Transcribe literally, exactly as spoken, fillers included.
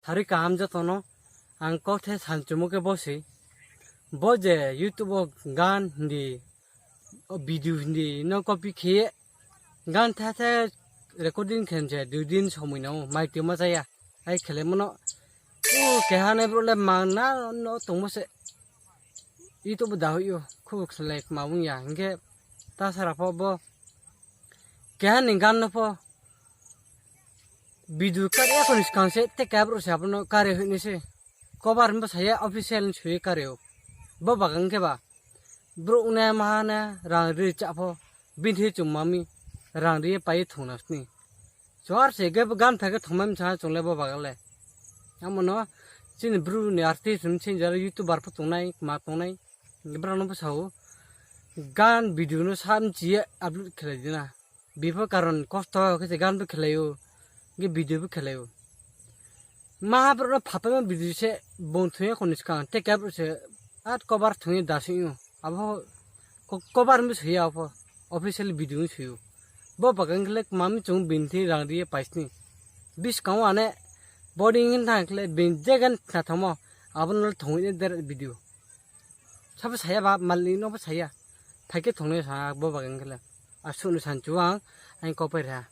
Hari kaham joto no, ang kau the sanchumo khe bo se. Bo je YouTube wo gan hindi, video hindi no copy khe ye, gan the the recording khe se dui din somoi nang ou, mai timo chaya. Ai khelaimo no, o keha nai brouh le mang na no tongmo se. YouTube wo da hoih ou, khubu khlai kma ong ya, hing khe ta sara pho bo keha ni gan no pho video kar ya kho ni skang se, te keha brouh se abo no kar ye hoih nai se. Cover bo sa ya, official ni soi ye kar ou. Bo bagan khe ba, brouh ne maha ne rang ri chá pho, bini thing chung ma mi, rang ri ye pai ye thung na sni. Chuar se khe bo gan phai khe thongmai msa chung le bo bagan le. Amo no chini Bru ni artist msing jara YouTuber pho tongnai, kma tongnai. Brao no pho sa ou, gan video no sa mchi ye upload khelai di na. Bipho karon kosto khe se gan pho khelai ou, hing khe video pho khelai ou. Maha brouh no phapaimo video se bung thung ya kho ni skang, te keha brouh se at cover thung ye da sing ou. Abo cover bo soi ya pho, official video no soi ou. Bo bagan khe le kma mi chung bini thing rang ri ye pai sni. Buskang wo ane boring hing thanng khe le bini je gan khna thangmo, abo no le thung ye ne der video. Sa pho sa ya ba, malik no pho sa ya. Phai khe thungnai sa bo bagan khe le. Asuh no sanchu ang, ang kau pai ri ha.